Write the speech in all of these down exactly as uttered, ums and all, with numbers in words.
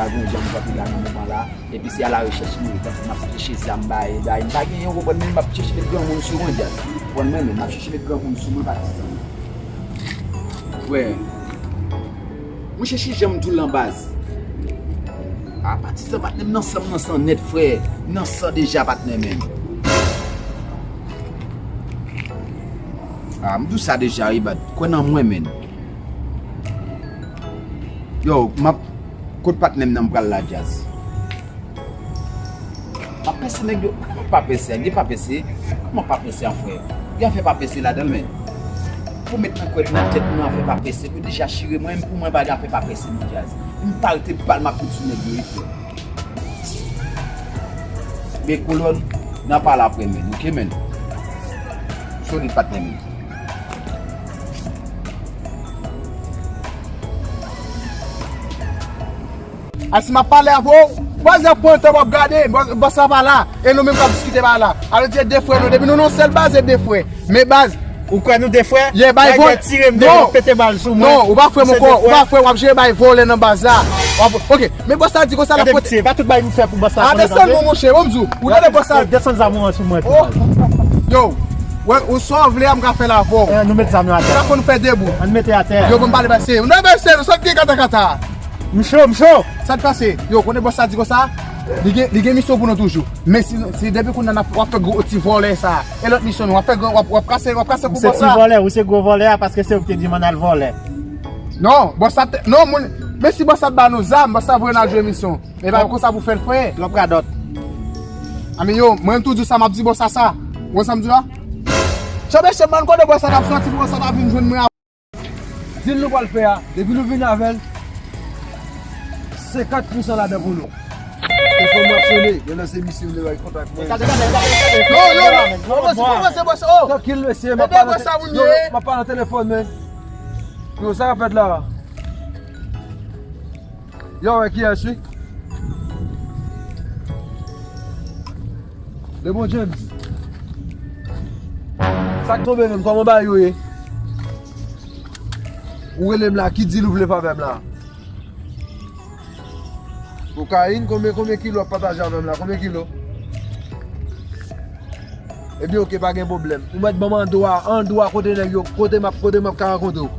Gon jan m kanpe la nan moman la. Epi se a la rechèch m ye, tankou m ap chèche zam bay, bay. M pa genyen, ou konprann, men m ap chèche met granmoun sou mwen, djaz. Ou konprann mwen, men m ap chèche met granmoun sou mwen, patizan. Frè, mwen chèche jan m di w lan baz. A, patizan, patnè m nan san, m nan san nèt, frè. M nan san deja, patnè, men. A, m di w sa deja, wi, bad. Kwè nan mwen, men. Yo, m ap, kot patnè m nan m pral la, djaz. M ap pèse nèg yo. Kòman pa pèse? Gen pa pèse? Kòman pa pèse a, frè? Gen afè pa pèse ladan l, men. Pou met nan kwèt nan tèt mwen afè pa pèse, yo deja chire mwen, pou mwen pa gen afè pa pèse, non, djaz. M pa rete bal m ap met sou nèg yo, wi, frè. Men kolòn, n a pale apre, men. Oke, men. Solid patnè, men. A si m ap pale avè w, baz ap pran tan w ap gade, bòs, bòs la pa la, e nou menm k ap diskite pa la. A vle di e de frè nou, depi nou nan yon sèl baz, e de frè. Men baz, ou kwè nou de frè? Yeah, bay vòlè. Tire m devan, pete bal sou mwen. Non, ou pa frè m ankò, ou pa frè, w ap jere bay vòlè nan baz la. W ap, oke, men bòs la di konsa l ap pote. Gade, mesye, pa tout bagay nou fè pou bòs la konnen, tande. Tande sèl mwen, monchè, bon, m di w, ou tande bòs la. Desann zam ou an sou mwen tou. Yo, wè, ou sa w vle a, m ka fè l avè w. Eh, nou met zam yo atè. Sa fò nou fè debout. Ann mete atè. Yo, bon, m pale pase. Nou pase, nou sa k gen kata kata. M cho, m cho. Sa k pase? Yo, konnen bòs sa di konsa, li gen, li gen misyon pou nou toujou. Men si, si depi kounye a n ap, w ap fè gwo ti vòlè sa, e lòt misyon nou, w ap fè gwo, w ap, w ap kase, w ap kase kou bòs la. Ou se ti vòlè, ou se gwo vòlè a, paske se ou ki te di m ann al vòlè. Non, bòs sa te, non, moun, men si bòs sa t ba nou zam, bòs sa voye n al jwe misyon. E pa konsa pou fè l, frè. Twòp radòt. A men yo, mwen menm tou di sa, m ap di bòs sa sa. Ou wè sa m di la? Chanbe chenm, bann kote bòs sa t ap soti, bòs sa t ap vin jwenn mwen. Dil nou pral fè a, depi nou vin avè l, senkant pousan ladan pou nou. Telefòn mwen ap sone, genlè se misye li bay kontak mwen. Gade, gade, gade, gade. Yo, yo, yo. Kòmanse, kòmanse, bòs, oh. Trankil, mesye, m ap pale nan telefòn, men. Yo, sa k ap fèt la? Yo, wè kiyès, wi. Le bon James. Sa k tonbe menm, kòman bagay yo ye? Ou rele m la, ki dil ou vle fè avè m la? Kokayin, konbyen, konbyen kilo w ap pataje avè m la? Konbyen kilo? Ebyen, oke, pa gen pwoblèm. Ou mèt ban m andwa, andwa kote nèg yo, kote m ap, kote m ap ka rankontre w.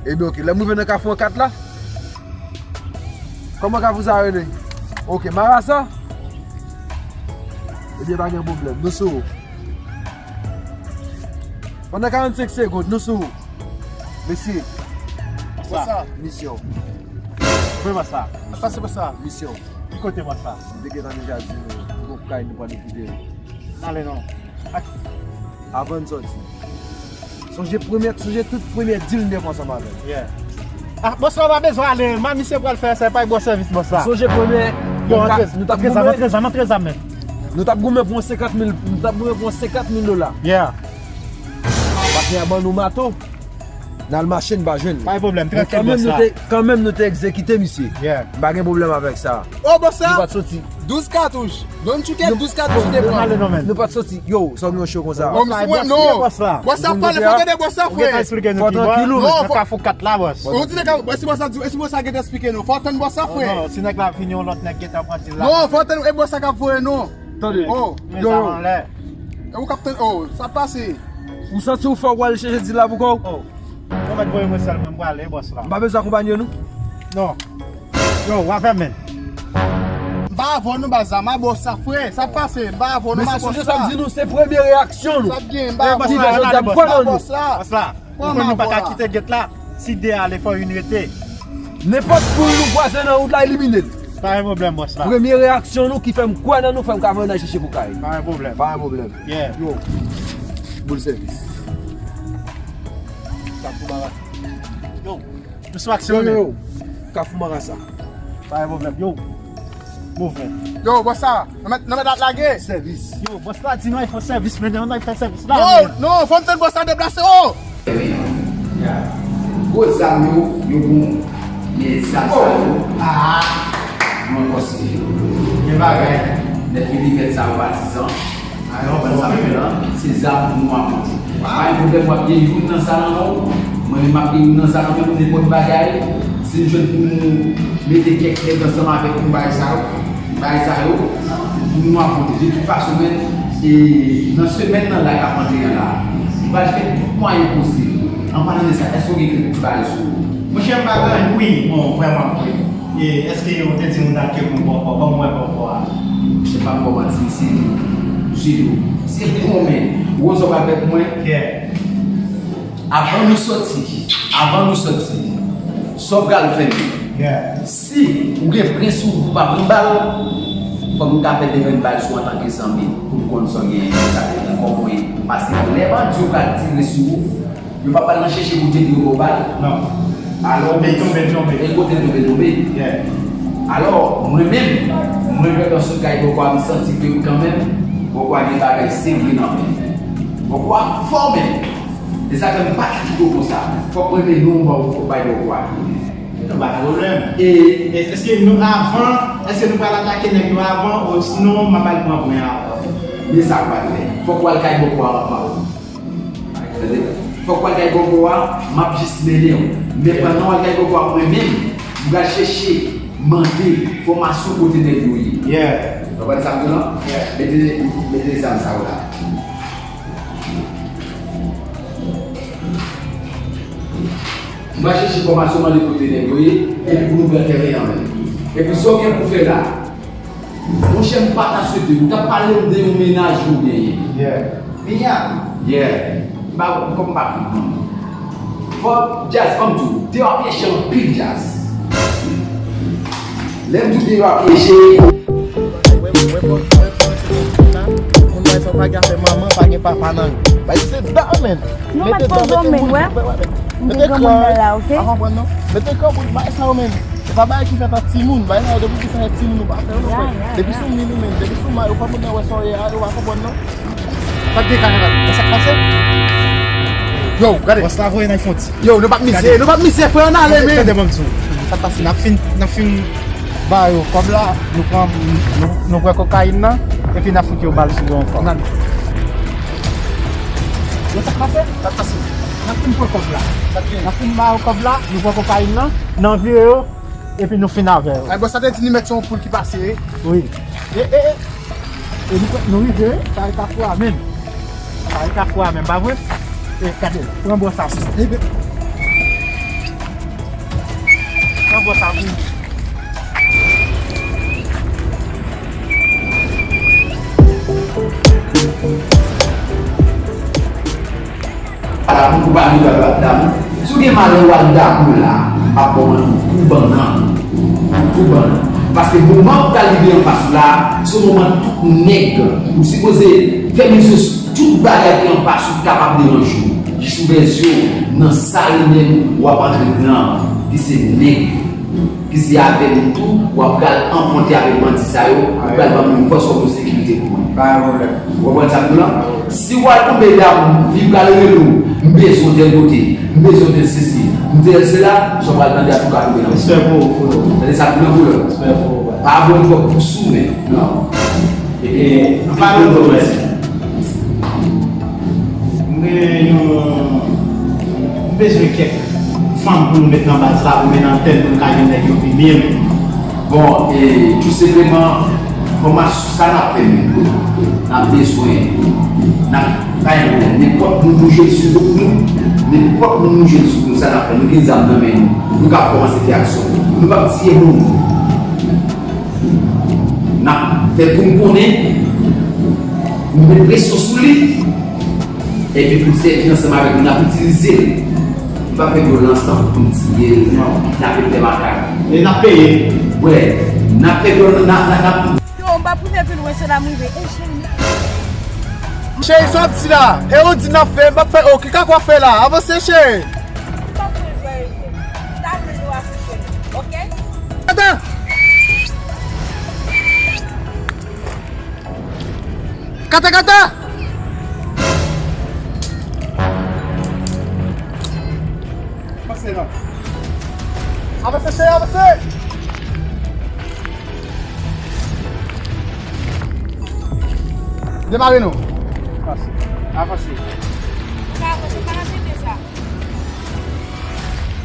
Ebyen, oke, lè m rive nan kafou an kat la, kòman kafou sa rele? Oke, Marasa? Ebyen, pa gen pwoblèm, nou sou ou. Pandan karannsenk segonn, nou sou ou. Mesye. Bòs sa. Misyon. Wi, bòs sa. Sa se bòs sa. Misyon. Ki kote bòs sa? M te gentan deja di nou, nou kay nou pral rekipere. N ale non. Ak- Avan n sòti. Sonje premye, sonje tout premye dil m te fè ansanm avè l. Yeah. Ah, bòs la pa bezwen ale, man, misye pral fè sa, pa bò sèvis bòs la. Sonje premye, yo, nou t ap, antre, nou t ap antre zam, goumen. Antre zam, antre zam, men. Nou t ap goumen pou yon senkant mil, nou t ap goumen pou yon senkant mil dola. Yeah. Patnè a ban nou mato. N al mache, n pa jwenn li. Pa gen pwoblèm, men trankil, kanmenm bòs la. Kanmenm nou te egzekite misye. Yeah. M pa gen pwoblèm avèk sa. Oh, bòs la. Nou pa t soti. Douz katouch. Don Chuck, douz katouch te pran. Nou pa t soti. Yo, sa w gen cho konsa. Bòs la, bòs la, bòs la. Bòs la pale, fò tande bòs la, frè. Fò trankil ou. Non, nan kafou kat la, bòs. Ou di nèg la, si bòs la di, si bòs la gentan eksplike nou. Fò tann bòs la, frè. Non, si nèg la vini, yon lòt nèg gentan pran dil la. Non, fò tann, e bòs la k ap voye nou. Tande. Oh, men yo, sa yo. Anlè. E ou k ap tann, oh, sa pase. Ou santi w fò w al chèche dil la pou kò w? Oh. Ou mèt voye mwen sèl, mwen, m prale, bòs la. M pa bezwen akonpanye nou? Non. Yo, w avè m, men. M pa avè w non, baz la, m a bòs la, frè. Sa pase, m pa avè w non, m a bòs la. Mesye, sonje sa m di nou, se premye reyaksyon nou. Sa gen, m pa avè w. Bòs la, ann ale, bòs la. Bòs la. Bòs la. Ou konn nou pa ka kite gèt la. Si de ale, fò youn rete. Nenpòt poul nou kwaze nan wout la, elimine l. Pa gen pwoblèm, bòs la. Premye reyaksyon nou ki fè m kwè nan nou, fè m ka voye n al chèche kokayin. Pa gen pwoblèm. Pa gen pwoblèm. Yeah. Yo. Boul sèvis. Kafou Marasa. Yo. Nou sou aksyon, men. Yo, yo, yo. Kafou Marasa. Pa gen pwoblèm. Yo. Mouvè. Yo, bòs la. Nou mèt, nou mèt ap lage. Sèvis. Yo, bòs la di nou al fè sèvis, men nou al fè sèvis la, men. Non, non, fò m tann bòs la deplase, oh! Gwo zam yo, yo bon. Men zam sa yo, ah, mwen panse gen bagay. Nèg Filibèt sa yo patizan. Ayon, ban sa fè lan, se zam pou nou apòte. Pa gen pwoblèm, w ap gen youn nan sa nan men w, mwen menm m ap gen youn nan sa nan men m, nenpòt bagay. Si n jwenn pou nou mete kèk nèg ansanm avèk nou, bagay sa yo, bagay sa yo, pou nou afwonte. De tout fason, men, e nan semèn nan la k ap antre an la, nou pral fè tout mwayen posib. An palan de sa, èske w gen kèk ti bagay sou ou? Monchè, m pa gen anyen, wi, bon, vrèman, wi. E èske w te di nou dat ke nou poko, kòman w wè poko a? Monchè, pa m ba w manti, se dou, se dou. Se dou, men. Ou wè sa w pral fè pou mwen? Kè. Avan nou sòti, avan nou sòti, sa w pral fè menm? Si ou gen pwen sou ou pou pa pran bal, fòk nou ka fè demen bal sou antanke zanmi, pou nou konn sa w genyen, sa w genyen, kòman w ye. Paske lè bandi yo ka tire sou ou, yo pa pral nan chèche pou te di yo ba w bal. Non. Alò, e kote l tonbe, tonbe. Alò, mwen menm, mwen gentan sot kay Bòkò a, m santi ke kanmenm, Bòkò a gen bagay serye nan men l. Bòkò a fò menm. E sa fè m pa kite w konsa. Fòk mwen renmen non w ba w, fòk bay Bòkò a. Yo pa pwoblèm. E èske nou avan, èske nou pral atake nèg yo avan, osinon m ap al pran pwen avan? Men sa w pral fè. Fòk w al kay Bòkò a anvan. Tande? Fòk w al kay Bòkò a, m ap jis mennen w. Men pandan w al kay Bòkò a, mwen menm, m pral chèche mande fòmasyon kote nèg yo ye. Konprann sa m di w lan? Mete, mete zam sa yo la. M pral chèche fòmasyon, mande kote nèg yo ye, epi pou nou pran tèren an menm. Epi sa w gen pou fè la, monchè, m pa ta swete, ou t ap pale m de yon mennaj ou genyen. Yeah. M pa, m pa konprann. Fò djaz, ban m di w, deyò ap enche anpil djaz. Lè m di w deyò ap enche. Moun bay sa pa gen afè manman, pa gen papa nan yo. Bay se dan, men. Nou mèt poze w, men, wè. M te granmoun nan la, oke? Pa konprann, non. Mete kò w pou bay sa yo, men. Se pa bagay ki fèt ak timoun. Bay sa yo, depi ki sa fèt timoun, ou pa fè yo, non, frè. Depi sou min ou, men. Depi sou may ou, fò moun nan wè sa w ye a, yo pa konprann, non. Sa k gen kaka la? Sa k pase? Yo, gade. Bòs la voye n al fon ti. Yo, nou p ap mize, nou p ap mize, frè, ann ale, men. Tande, ban m di w. Sa k pase? N ap fin, n ap fin ba yo kòb la, nou pran, nou, nou pran kokayin nan, epi n ap fout yo bal sou yo ankò. Ann ale. Yo, sa k pase? Sa k pase? N ap fin pran kòb la. N ap fin ba yo kòb la, nou pran kokayin nan, n anvire yo, epi nou fin avè yo. Ay, bòs la te di li mèt se yon poul ki pase, wi. Wi. E, e, e. E nou, nou rive, wi. Sa e Kafou a menm. Sa e Kafou a menm, pa vre? E, gade, pran bò sa. E, be-, pran bò sa pou. Ala pou koupa miray w ap dam. Si w gen malè w al dam ou la, m ap ba w yon kou bannann. Kou bannann. Paske moman ou pral rive anfas ou la, se yon moman tout nèg. Ou sipoze fèmen zye sou tout bagay ki anfas ou kapab deranje w. Jis ouvè zye w nan sa li menm w ap antre nan, ki se nèg. Ki se avè nou tou, w ap pral anfwonte avèk bandi sa yo, ou pral ban m yon fòs kòm yon sekirite pou mwen. Pa gen pwoblèm. Ou konprann sa m di w lan? Si w al tonbe dam, fi pral rele w, m bezwen w tèl kote, m bezwen w tèl sesi, m tèl sela, sa w pral tande a tou ka tonbe nan. Respè pou ou, Folo. Tande sa m di w lan, Folo? Respè pou ou, baz. Pa voye twòp pou sou, men. Non. E, e, ann pale de pwoblèm. M gen yon, m bezwen kèk fanm pou nou met nan baz la, pou mennen antèn, pou nou ka jwenn nèg yo pi byen. Bon, e, tou senpleman, fòmasyon sa n ap fè menm, n ap bezwen, n ap, pa gen pwoblèm, nenpòt moun nou jwenn sou wout nou, nenpòt moun nou jwenn sou wout nou, sa n ap fè, nou gen zam nan men nou, nou ka kòmanse fè aksyon. Nou p ap tiye moun. N ap fè pou n konnen, nou met presyon sou li, epi pou n sèvi ansanm avèk li, n ap itilize l. Nou p ap fè vyolans tankou pou n tiye l, n ap fè makak. E n ap peye. Wè, n ap fè vyolans, n ap, n ap, n ap. Yo, m p ap rive pi lwen, se la m rive. E, cheri. Cheri, sa w ap di la? E ou di n ap fè, m p ap fè, o, ki kaka w ap fè la? Avanse, cheri. M p ap fè, cheri. Sa vle di w ap fè, oke? Kata! Kata, kata! Avanse, non. Avanse, cheri, avanse! Demare, non. Avanse. Avanse. Ou ka avanse, pa nan tete sa.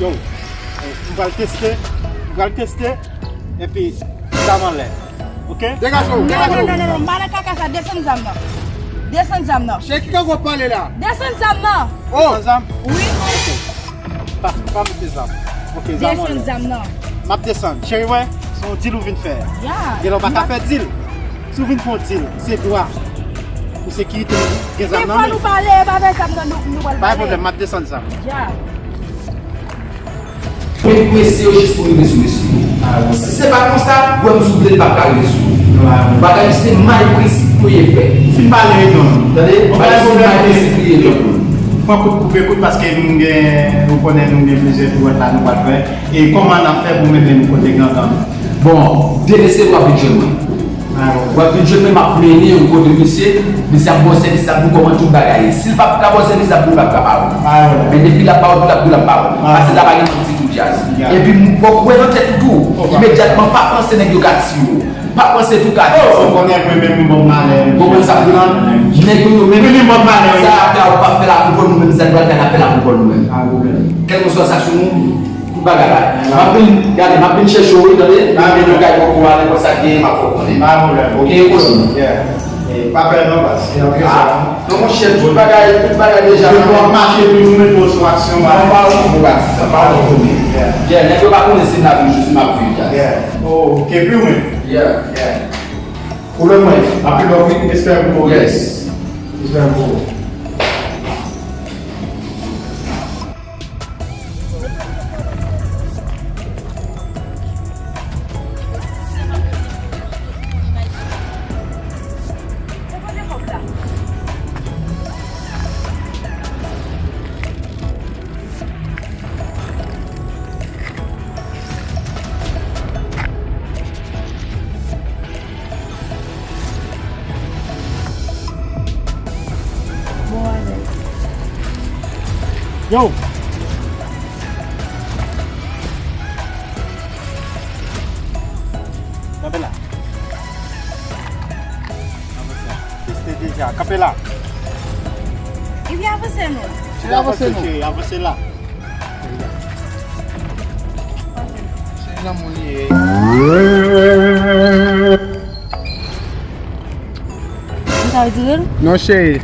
Yo. M pral teste, m pral teste, epi zam anlè. Oke? Degaje w, degaje w. Non, non, non, non, m pa nan kaka sa, desann zam nan. Desann zam nan. Cheri, ki kòk w ap pale la? Desann zam nan. Oh! Desann zam? Wi. Oke. Pa, pa mete zam. Oke, zam anlè. Desann zam nan. M ap desann. Cheri, wè, se yon deal ou vin fè. Ya. Genlè w pa ka fè deal. Si w vin fè yon deal, se dwa pou sekirite nou gen zam nan men. Fò nou pale, pa fè zam nan, nou, nou pral pale. Pa gen pwoblèm, m ap desann zam. Ya. Men mesye yo jis pou rive sou mesye yo. Si se pa konsa, wè m sou vle l p ap ka rive sou ou. Bagay yo se mal prensip pou ye fè. Ou fin pale, non. Tande? Bagay se mal prensip pou ye fè. Pran kout koupe kout paske nou gen, ou konnen nou gen plizyè dwèt la nou pral fè. E kòman n ap fè pou mete nou kote gangan? Bon, demen se w ap vin jwenn mwen. W ap vin jwenn mwen, m ap mennen w kote misye, misye ap ba w sèvis, l ap di w kòman tout bagay ye. Si l p ap ka ba w sèvis, l ap di w l p ap ka ba w. Men depi l ap ba w, l ap di w l ap ba w. Pase la pa gen manti ditou djaz. Epi m fòk ou wè nan tèt ou tou, imedyatman pa panse nèg yo ka tiye w. Pa panse tou ka tiye w. Ou konnen mwen menm m bon malè. Ou konprann sa m di w lan? Nèg yo yo menm. Mwen menm m bon malè. Sa ap fè ou p ap fè lakou kò nou menm, sa n pral fè n ap fè lakou kò nou menm. Kèlkeswa sa sou nou, tout bagay la. M ap vin, gade, m ap vin chèche w wi, tande. M ap vin yon kay kòkò a, nenpòt sa k genyen, m ap fè w konnen. Pa pwoblèm. Oke, kolonn. Yeah. Eh, pa pè non, baz. Ah, non, monchè, tout bagay, tout bagay deja. Depi w ap mache, epi nou mete w sou aksyon, pa. Non, pa w pou pati sa, pa w pou konnen. Yeah. Yeah, nèg yo pa konnen si m ap viv, jis m ap viv, guys. Yeah. Oh, oke, pi wi. Yeah. Yeah. Ou lè mwen, anpil love wi, respè pou ou. Yes. Respè pou ou. Bon, ale. Yo! Kanpe la. Avanse. Teste deja. Kanpe la. Epi avanse non. Cheri, avanse non. Cheri, avanse la. Se lanmou li ye. Ou ka retire l? Non, cheri.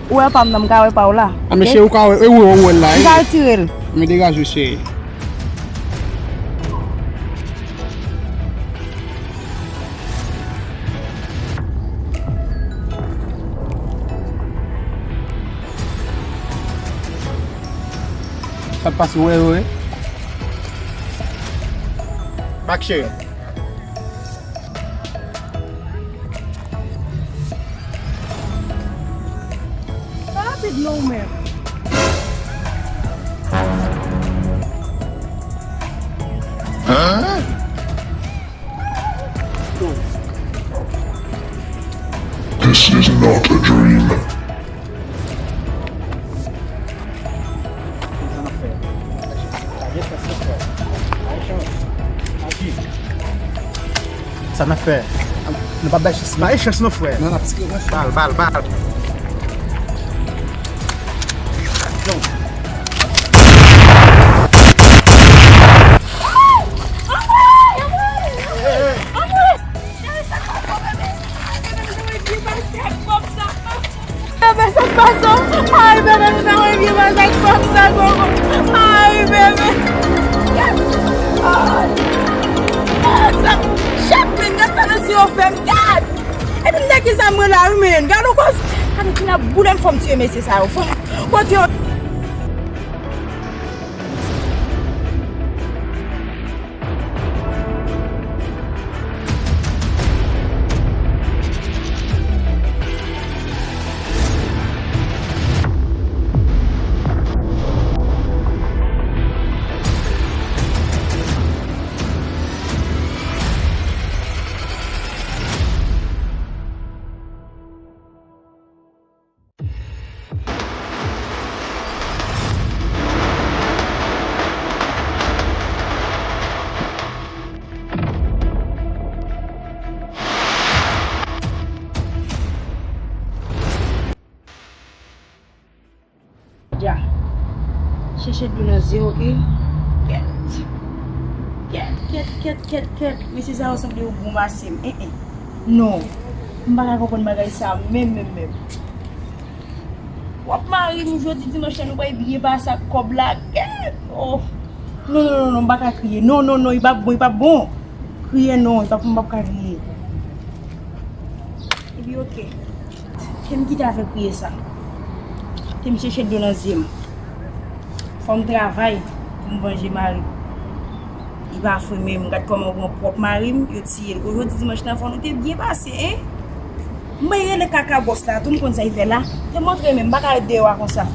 Ou wè pa m nan, m ka wè pa w la. A, men cheri, ou ka wè, e ou wè, ou wè l la. M ka retire l. Men degaje w, cheri. Sa k pase, wè, wè. Bak cheri. Pa rapid non ou menm. This is not a dream. Sa n ap fè? Sa n ap fè? Nou pa bay chans. Bay chans non, frè. Non, n ap tire, non. Bal, bal, bal. Bebe, sa k pase w? Ay, bebe, nou ta wè vye bagay kòk sa, gogo. Ay, bebe. Ay. Ay, sa, chak moun gad sa nan si yo fè m gad. Epi m te ki sa mwen la, wi, men. Gad yon koz. Gad yon ki la boule m, fò m tiye mesye sa yo. Fò m, kote yo? Dja. Chèche dlo nan zye, oke? Kèt. Kèt, kèt, kèt, kèt, kèt. Mesye sa yo sanble yo bon pase m. Eh, eh. Non. M pa ka konprann bagay sa menm, menm, menm. W ap mari m jodi dimanch la, nou pral byen pase ak kòb la. Kèt. Oh. Non, non, non, non, m pa ka kriye. Non, non, non, li p ap bon, li p ap bon. Kriye non, li p ap, m p ap ka kriye. Epi oke. Ke m kite afè kriye sa. Ke m chèche dlo nan zye m. Fò m travay pou m vanje mari m. Li pa fre menm. Gad kòman yo pran pwòp mari m, yo tiye l. Ojodi dimanch lan fò nou te byen pase, en? M bay rele kaka bòs la, tou m konn sa l fè la. Te montre men, m pa ka ret deyò a konsa.